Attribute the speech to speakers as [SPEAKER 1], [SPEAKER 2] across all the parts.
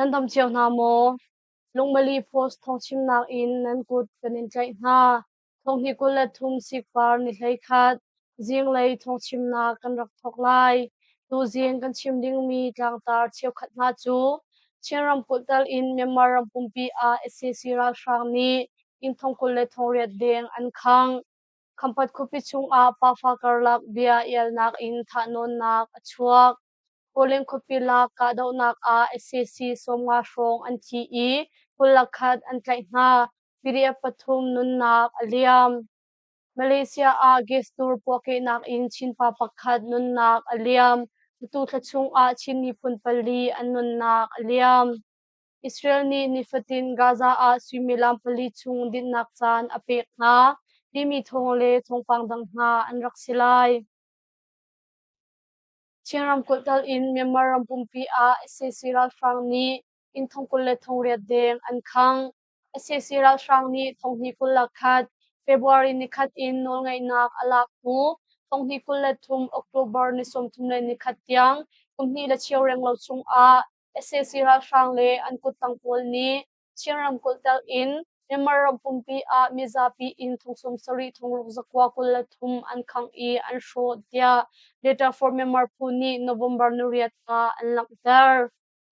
[SPEAKER 1] Nan dam cio hna maw? Lungmali Post thawngchimnak in nan kut kan in tlaih hna. Thonghnih 23 sikpar ni 11 zinglei thawngchimnak kan rak thawk lai. Tuzing kan chim dingmi tlangtar cheukhat hna cu Chin ramkulh tal in Myanmar ram pumpi ah sac ralhrang nih inn thong 28 deng an khangh. Khampat khuapi chungah pafa karlak bia ialnak in thahnawnnak a chuak. Kawleng khuapi lak kahdohnak ah sac 50 hrawng an thi i 21 an tlaih hna. PDF pathum nunnak a liam. Malaysia ah gas tur puahkehnak in Chin pa pakhat nunnak a liam. Atu thla chungah Chin miphun pali an nunnak a liam. Israel nih nifatin Gaza ah suimilam pali chung dinhnak caan a pek hna timi thawng le thawngpang dang hna an rak si lai. Chin ramkulh tal in Myanmar ram pumpi ah sac ralhrang nih inn thong 28 deng an khangh. Sac ralhrang nih thonghnih 21 February nikhat in nawlngeihnak a lak hnu thonghnih 23 October ni 31 tiang kum hnih le cheu renglo chungah sac ralhrang le an kuttang pawl nih Chin ramkulh tel in Myanmar ram pumpi ah mizapi inn thong 70 thong ruk zakua 23 an khangh i an hrawh tiah Data for Myanmar phu nih November ni riat ah an langhter.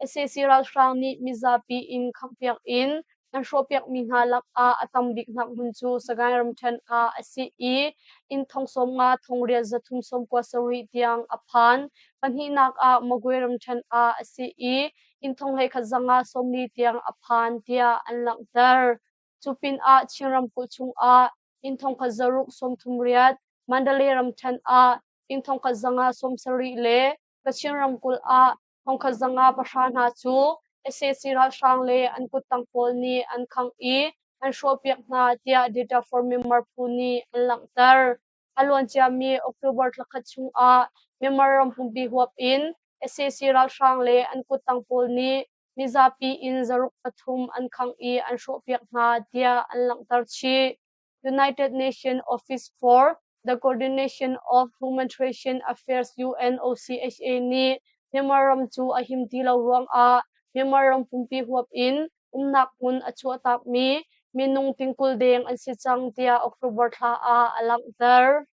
[SPEAKER 1] Sac ralhrang nih mizapi inn khanghpiak in an hrawhpiakmi hna lakah a tam biknak hmun cu Sagaing ramṭhen ah a si i inn thong 50 thong riat zathum 97 tiang a phan. Pahnihnak ah Magwe ramṭhen ah a si i inn thong 11 zanga 40 tiang a phan tiah an langhter. Cu pinah Chin ramkulh chungah inn thong khat zaruk 38, Mandalay ramṭhen ah inn thong khat zanga 70 le Kachin ramkulh ah thongkhat zanga pahra hna cu sac ralhrang le an kuttang pawl nih an khangh i an hrawhpiak hna tiah Data for Myanmar phu nih an langhter. A luanciami October thlakhat chungah Myanmar ram pumpi huap in sac ralhrang le an kuttang pawl nih mizapi inn zaruk pathum an khangh i an hrawhpiak hna tiah an langhter chih. United Nations Office for the Coordination of Humanitarian Affairs UNOCHA nih Myanmar ram cu a him ti lo ruangah Myanmar ram pumpi huap in umnak hmun a chuahtakmi minung ting 20 deng an si cang tiah October thla ah a langhter.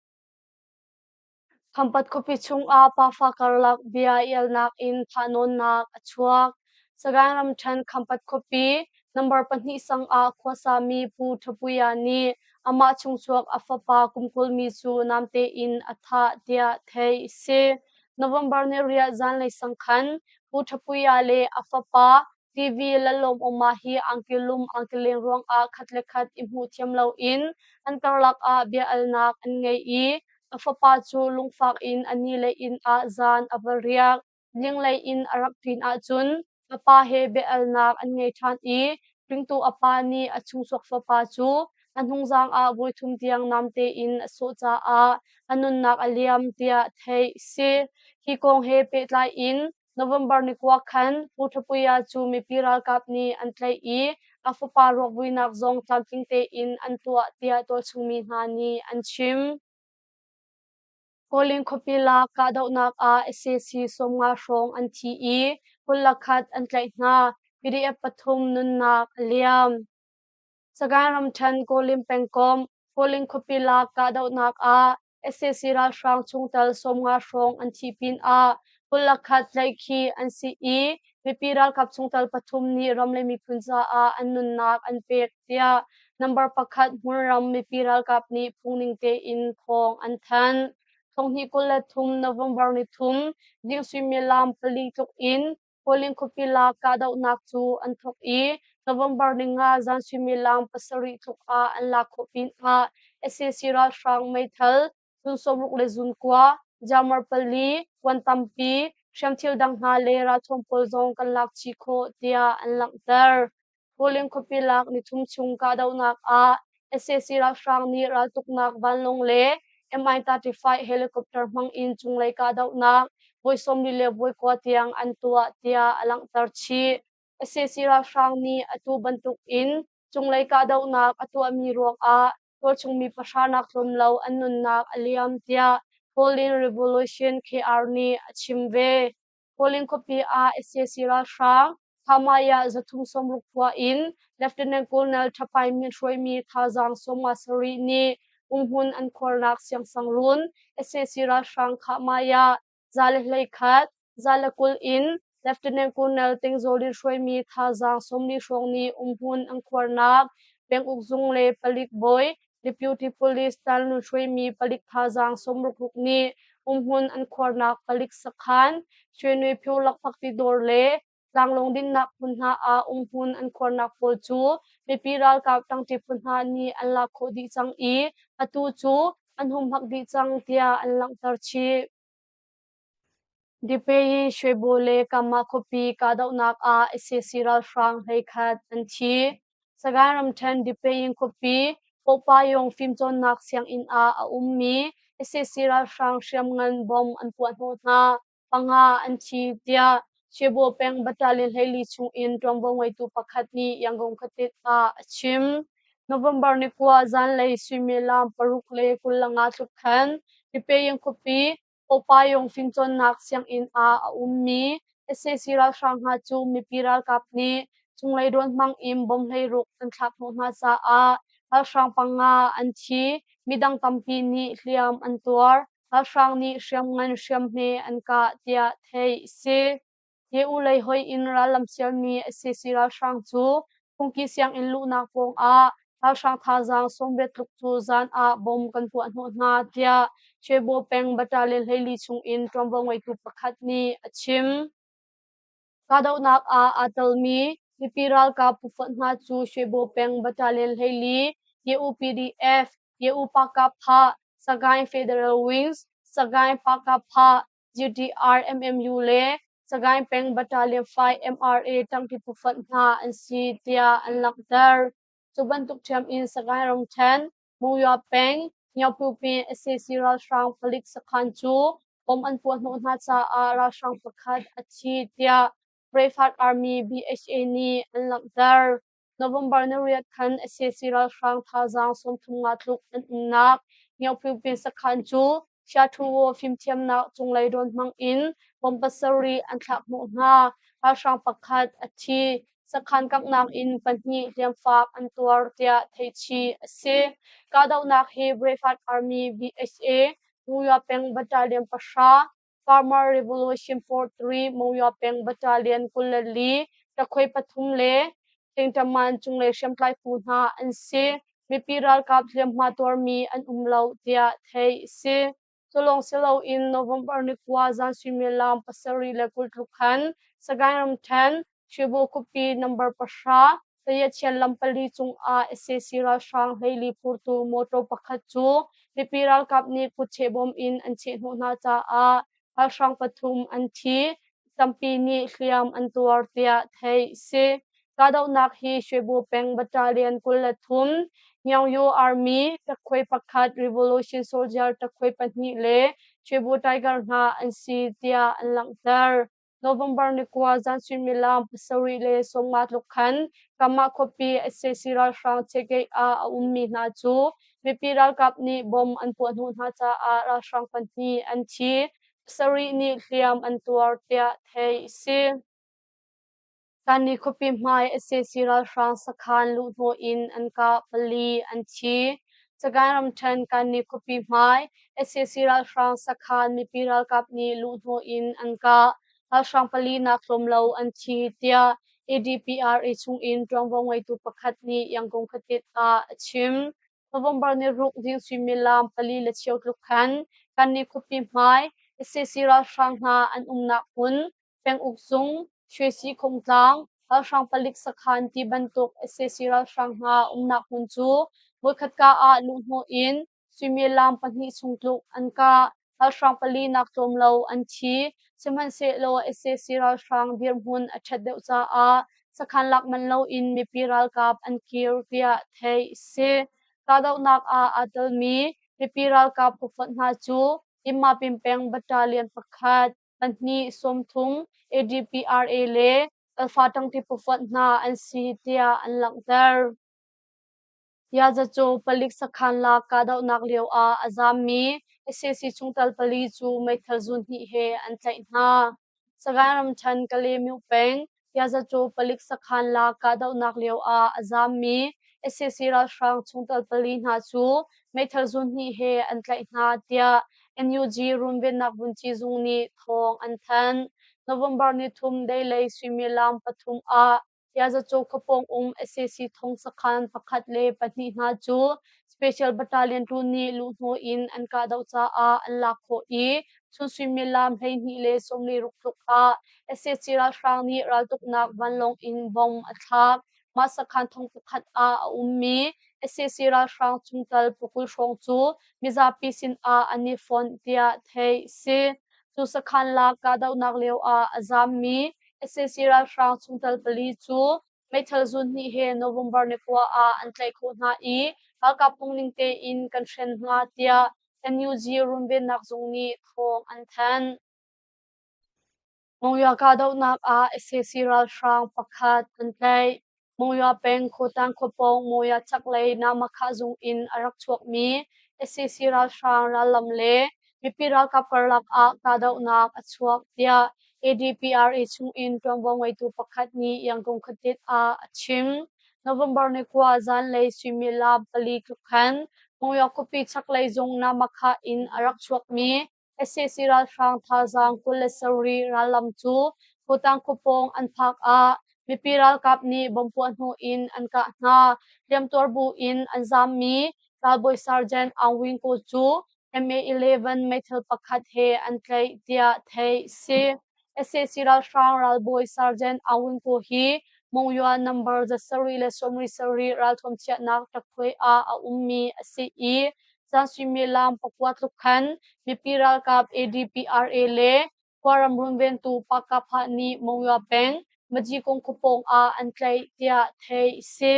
[SPEAKER 1] Khampat khuapi chungah pafa karlak bia ialnak in thahnawnnak a chuak. Sagaing ramṭhen Khampat khuapi number pahnih sang ah khuasami Pu Ṭhapuia nih amah chungchuak a fapa kum 20 mi cu namte in a thah tiah theih a si. November ni riah zanlei sang khan Pu Ṭhapuia le a fapa TV Lallawmawma hi angki lum angki leng ruangah khat le khat i hmuh thiam loin an karlak ah bia-alnak an ngei i a fapa cu lungfak in a ni le inn ah zan a va riak. Zinglei in a rak ṭin ahcun a pa he bia-alnak an ngei ṭhan i hringtu a pa nih a chungchuak fapa cu a hnungzang ah voithum tiang namte in a sawh caah a nunnak a liam tiah theih a si. Hi kong he pehtlai in November ni kua khan Pu Thapuia cu mipi ralkap nih an tlaih i a fapa ruakvuinak zong tlamtling tein an tuah tiah tualchungmi hna nih an chim. Kawlin khuapi lak kahdohnak ah sac 50 hrawng an thi i 21 an tlaih hna. PDF pathum nunnak a liam. Sagaing ramṭhen Kawlin pengkomh Kawlin khuapi lak kahdohnak ah sac ralhrang chungtel 50 hrawng an thih pinah 21 tlaihkhih an si i mipi ralkap chungtel pathum nih ram le miphun caah an nunnak an pek tiah number pakhat hmunram mipi ralkap nih phungning tein thawng an thanh. Thonghnih 23 November ni thum ding suimilam pali tluk in Kawlin khuapi lak kahdohnak cu an thawk i November ninga zan suimilam pasarih tluk ah an lak khawh pinah sac ralhrang meithal zun 60 le zun kua, jammer pali, kuan tampi, hriamthil dang hna le ralthuam pawl zong kan lak chih khawh tiah an langhter. Kawlin khuapi lak nithum chung kahdohnak ah sac ralhrang nih raltuknak vanlawng le Mi-35 helicopter hmang in cunglei kahdohnak voi 40 le voi kua tiang an tuah tiah a langhter chih. Sac ralhrang nih atu bantuk in cunglei kahdohnak a tuahmi ruangah tualchung mi pahra nak tlawm lo an nunnak a liam tiah Kawlin Revolution KR nih a chim ve. Kawlin khuapi ah sac ralhrang. Khamai ah 360 khua in Lieutenant Colonel Thapai Min hruaimi thazaang 57 nih umhmun an khuarnak Siangsangrun sac ralhrang Khamai ah 121, 120 in Lieutenant Colonel Ting Zaw Lin hruaimi thazaang 40 hrawng nih umhmun an khuarnak penguk zung le palik bawi Deputy Police Tan Lun hruaimi palik thazaang 66 nih umhmun an khuarnak palik sakhan Shwe Phyo Lakphakti dawr le tlanglawng dinnak hmun hna ah umhmun an khuarnak pawl cu mipi ralkap ṭangṭi phu hna nih an lak khawh dih cang i atu cu an humhak dih cang tiah an langhter chih. Dipeyin Shwebo le Kama khuapi kahdohnak ah sac ralhrang 11 an thi. Sagaing ramṭhen Dipeyin khuapi Pawpayong fimcawnnak sianginn ah a ummi sac ralhrang hriamngan bomb an puahhnawh hna. Panga an thi tiah Shwebo peng battalion 14 chungin ṭuanvo ngeitu pakhat nih Yangon khuatit ah a chim. November ni 9 zanlei suimilam 6:25 tluk khan Dipeyin khuapi Pawpayong fimcawnnak sianginn ah a ummi sac ralhrang hna cu mipi ralkap nih cunglei rawn hmang in bomb 16 an thlak hnawh hna caah ralhrang panga an thi, midang tampi nih hliam an tuar. Ralhrang nih hriamngan hriamhme an kah tiah theih a si. Ye-u lei hoih in rallam sialmi sac ralhrang cu phungki sianginn luhnak pawng ah ralhrang thazaang 80 tluk cu zan ah bomb kan puah hnawh hna tiah Shwebo peng battalion 14 chungin ṭuanvo ngeitu pakhat nih a chim. Kahdohnak ah aa telmi mipi ralkap phufonh hna cu Shwebo peng battalion 14, Ye-u PDF, Ye-u Pakapha, Sagaing Federal Wings, Sagaing Pakapha, GDR MMU le Sagaing peng Battalion 5 MRA ṭangṭi phufonh hna an si tiah an langhter. Cu bantuk ṭhiam in Sagaing ramṭhen Monywa peng Nyaungpyupin sac ralhrang palik sakhan cu bomb an puahhnawh hna caah ralhrang pakhat a thi tiah Braveheart Army BHA nih an langhter. November ni 8 khan sac ralhrang thazaang 35 tluk an umnak Nyaungpyupin sakhan cu Shathuwo fimthiamnak cunglei rawn hmang in bomb 7 an thlak hnawh hna. Ralhrang pakhat a thi. Sakhan kanghnak in pahnih hliamfak an tuar tiah theihchih a si. Kahdohnak hi Braveheart Army BHA Monywa peng Battalion 10, Farmer Revolution Force 3 Monywa peng Battalion 24, Takhoi 3 le Tingtaman cunglei hriamtlai phu hna an si. Mipi ralkap hliamhma tuarmi an um lo tiah theih a si. Cu lawng si loin November ni 9 zan suimilam 7:20 tluk khan Sagaing ramṭhen Shwebo khuapi number 10 Tayachian lam 4 cungah sac ralhrang 14 phurtu motor pakhat cu mipi ralkap nih kutcheh bom in an chehhnawh hna caah ralhrang pathum an thi, tampi nih hliam an tuar tiah theih a si. Kahdohnak hi Shwebo peng Battalion 23, Nyaungyu Army takkhuai pakhat, Revolution Soldier takkhuai pahnih le Shwebo Tiger hna an si tiah an langhter. November ni 9 zan suimilam 7:50 tluk khan Kamah khuapi sac ralhrang chekgate ah a ummi hna cu mipi ralkap nih bomb an puahhnawh hna caah ralhrang pahnih an thi, pasarih nih hliam an tuar tiah theih a si. Kanni khuapi hmai sac ralhrang sakhan luhhnawh in an kah, pali an thi. Sagaing ramṭhen Kanni khuapi hmai sac ralhrang sakhan mipi ralkap nih luhhnawh in an kah. Ralhrang pali nak tlawm lo an thi tiah ADPRA chungin ṭuanvo ngeitu pakhat nih Yangon khuatit ah a chim. November ni 6 zing suimilam 4:15 tluk khan Kanni khuapi hmai sac ralhrang hna an umnak hmun penguk zung, Shwesi Khungtlang, ralhrang palik sakhan ti bantuk sac ralhrang hna umnak hmun cu voikhat ka ah luhhnawh in suimilam 2 chung tluk an kah. Ralhrang pali nak tlawm lo an thi. Sihmanhsehlaw sac ralhrang dirhmun a ṭhat deuh caah sakhan lak manh loin mipi ralkap an kir tiah theih a si. Kahdohnak ah aa telmi mipi ralkap phufonh hna cu Imapin peng battalion 1, 2, 30, ADPRA le Alpha ṭangṭi phufonh hna an si tiah an langhter. Yazacu palik sakhan lak kahdohnak lioah a zaammi sac chungtel pali cu meithal zun hnih he an tlaih hna. Sagaing ramṭhen Kalaymyo peng. Yazacu palik sakhan lak kahdohnak lio ah a zaammi sac ralhrang chungtel pali hna cu meithal zun hnih he an tlaih hna tiah NUG runvennak vunci zung nih thawng an thanh. November nithum deilei suimilam 3 ah Yazacu khuapawng um sac thong sakhan 1 le 2 hna cu Special Battalion 2 nih luhhnawh in an kahdoh caah an lak khawh i chun suimilam 12:46 tluk ah sac ralhrang nih raltuknak vanlawng in bomb a thlak. Mah sakhan thong pakhat ah a ummi sac ralhrang chungtel 20 hrawng cu mizapi sinah an i fonh tiah theih a si. Cu sakhan lak kahdohnak lio ah a zaammi sac ralhrang chungtel pali cu meithal zun hnih he November ni 9 ah an tlaih khawh hna i ralkap phungning tein kan hren hna tiah NUG runvennak zung nih thawng an thanh. Monywa kahdohnak ah sac ralhrang pakhat an tlaih. Monywa peng Khawtang khuapawng Monywa chaklei Namakhah zung in a rak chuakmi sac ralhrang rallam le mipi ralkap karlak ah kahdohnak a chuak tiah ADPRA chungin ṭuanvo ngeitu pakhat nih Yangon khuatit ah a chim. November ni 9 zanlei suimilam 4 tluk khan Monywa khuapi chaklei zung Namakhah in a rak chuakmi sac ralhrang thazaang 27 rallam cu Khawtang khuapawng an phak ah mipi ralkap nih bomb puahhnawh in an kah hna. Hliamtuar bu in an zaammi ralbawi Sergeant Aung Win Ko cu MA-11 meithal pakhat he an tlaih tiah theih a si. Sac ralhrang ralbawi Sergeant Aung Win Ko hi Monywa number 777 ralthuam chiahnak ṭakphuai ah a ummi a si i Zan suimilam 9 tluk khan mipi ralkap ADPRA le khuaram runventu Pakapha nih Monywa peng Majikung khuapawng ah an tlaih tiah theih a si.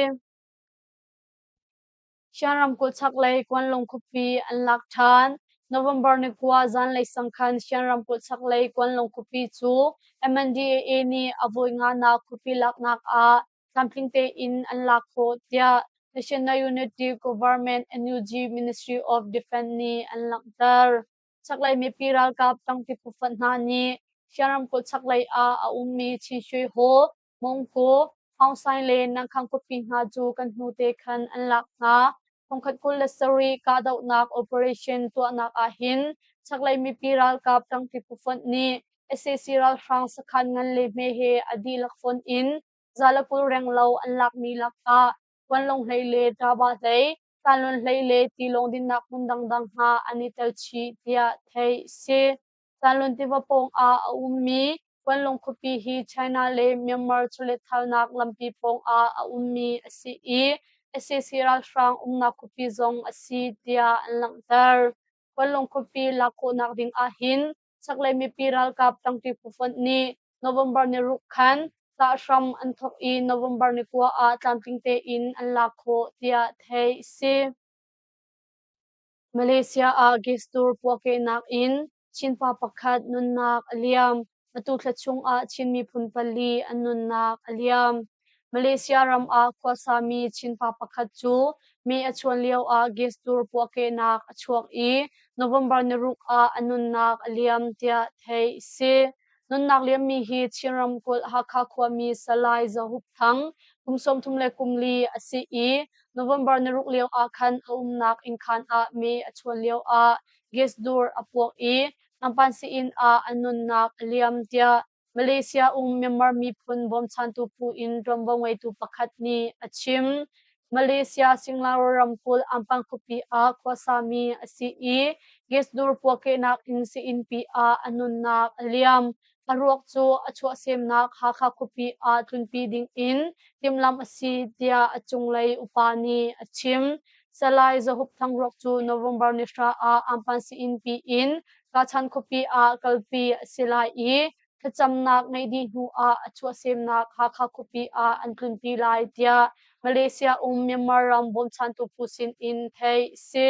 [SPEAKER 1] Shan ramkulh chaklei Kuanlung khuapi an lak ṭhan. November ni 9 zanlei sang khan Shan ramkulh chaklei Kuanlung khuapi cu MNDAA nih a voi nganak khuapi laknak ah tlamtling tein an lak khawh tiah National Unity Government NUG Ministry of Defense nih an langhter. Chaklei mipi ralkap tangti phufonh hna nih Shan ramkulh chaklei ah a ummi Chin Shui Ho, Mongko, Aung San le Nangkhang khuapi hna cu kan hnu te khan an lak hna. 1027 kahdohnak operation tuahnak ahhin chaklei mipi ralkap tangti phufonh nih sac ralhrang sakhan ngan le hme he a dihlak fonh in 120 renglo an lakmi lakah Kuanlung hlei le Ṭaba hlei, Tanlun hlei le tilawng dinnak hmun dangdang hna an i tel chih tiah theih a si. Tanlun tiva pawng ah a ummi Kuanlung khuapi hi China le Myanmar chawletthalnak lampi pawng ah a ummi a si i sac ralhrang umnak khuapi zong a si tiah an langhter. Kuanlung khuapi lak khawhnak ding ahhin chaklei mipi ralkap tangṭi phufonh nih November ni 6 khan kah hram an thawk i November ni 9 ah tlamtling tein an lak khawh tiah theih a si. Malaysia ah gas tur puahkehnak in Chin pa pakhat nunnak a liam. Atu thla chungah Chin miphun pali an nunnak a liam. Malaysia ram ah khuasami Chin pa pakhat cu mi a chuan lioah gas tur puahkehnak a chuak i November ni 6 ah a nunnak a liam tiah theih a si. Nunnak liammi hi Chin ramkulh Hakha khuami Salai Za Hup Thang, kum 34 a si i November ni 6 lio ah khan a umnak innkhan ah mi a chuan lioah gas dur a puak i Nampan sii-inn ah a nunnak a liam tiah Malaysia um Myanmar miphun bawmchantu phu in ṭuanvo ngeitu pakhat nih a chim. Malaysia Singapore ramkulh Ampang khuapi ah khuasami a si i gas dur puahkehnak in sii-innpi ah a nunnak a liam. A ruak cu a chuahsemnak Hakha khuapi ah tlunpi ding in timhlamh a si tiah a cunglei upa nih a chim. Salai Za Hup Thang ruak cu November ni 9 ah Ampan sii-innpi in Kachan khuapi ah kalpi a si lai i thlacamnak ngeih dih hnu ah a chuahsemnak Hakha khuapi ah an tlunpi lai tiah Malaysia um Myanmar ram bawmchantu phu sin in theih a si.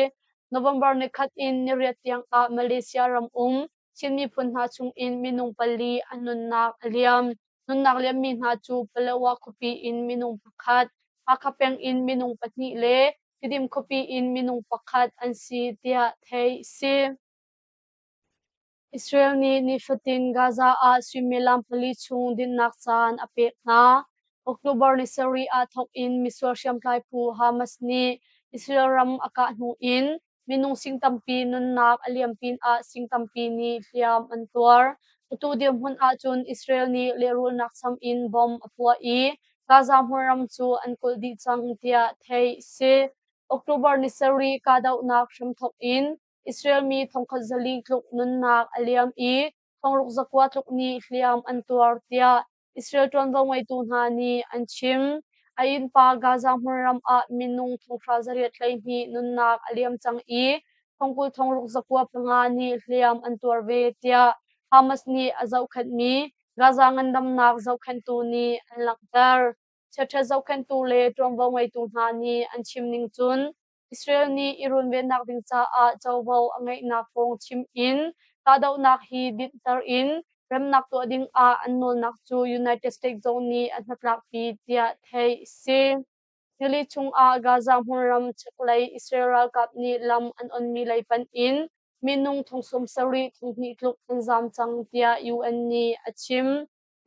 [SPEAKER 1] November ni 1 in ni 8 tiang ah Malaysia ram um Chin miphun hna chung in minung pali an nunnak a liam. Nunnak liammi hna cu Palawa khuapi in minung pakhat, Hakha peng in minung pahnih le Tidim khuapi in minung pakhat an si tiah theih a si. Israel nih nifatin Gaza ah suimilam 4 chung dinhnak caan a pek hna. October ni sarih ah thawk in misual hriamtlai phu Hamas nih Israel ram a kah hnu in minung sing tampi nunnak a liam pinah sing tampi nih hliam an tuar. Atu dirhmun ahcun Israel nih lehrulnak cham in bomb a puah i Gaza hmunram cu an kulh dih cang tiah theih a si. October ni sarih kahdohnak hramthawk in Israel mi thongkhat 400 tluk nunnak a liam i thongruk 900 tluk nih hliam an tuar tiah Israel ṭuanvo ngeitu hna nih an chim. A innpa Gaza hmunram ah minung 1812 nunnak a liam cang i 20 6 95 nih hliam an tuar ve tiah Hamas nih a zohkhenhmi Gaza ngandamnak zohkhenhtu nih an langhter. Chiaṭhat zohkhenhtu le ṭuanvo ngeitu hna nih an chim ning cun Israel nih i runvennak ding caah covo a ngeihnak kong chim in kahdohnak hi dinhter in remnak tuah ding ah an nawlnak cu United States zong nih a hnatlakpi tiah theih a si. Nili chungah Gaza hmunram chaklei Israel ralkap nih lam an onmi lei panh in minung thong 70 thong hnih tluk an zaam cang tiah UN nih a chim.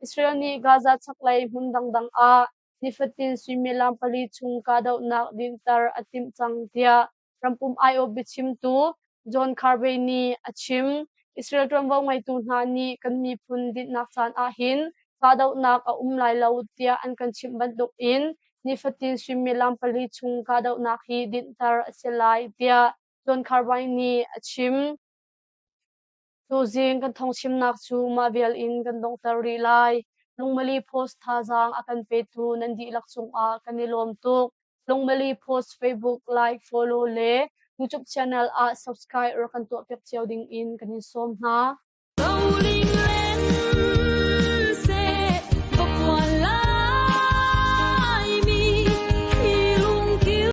[SPEAKER 1] Israel nih Gaza chaklei hmun dangdang ah nifatin suimilam 4 chung kahdohnak dinhter a timh cang tiah rampum aiawh biachimtu John Kirby nih a chim. Israel ṭuanvo ngeitu hna nih kan miphun dinhnak caan ahhin kahdohnak a um lai lo tiah an kan chimh bantukin nifatin suimilam 4 chung kahdohnak hi dinhter a si lai tiah John Kirby nih a chim. Tuzing kan thawngchimnak cu mah vial in kan donghter rih lai. Lungmali Post thazaang a kan petu nan dihlak cungah kan i lawm tuk. Lungmali Post Facebook like, follow le YouTube channel ah subscribe rak kan tuahpiak cio ding in kan in sawm hna.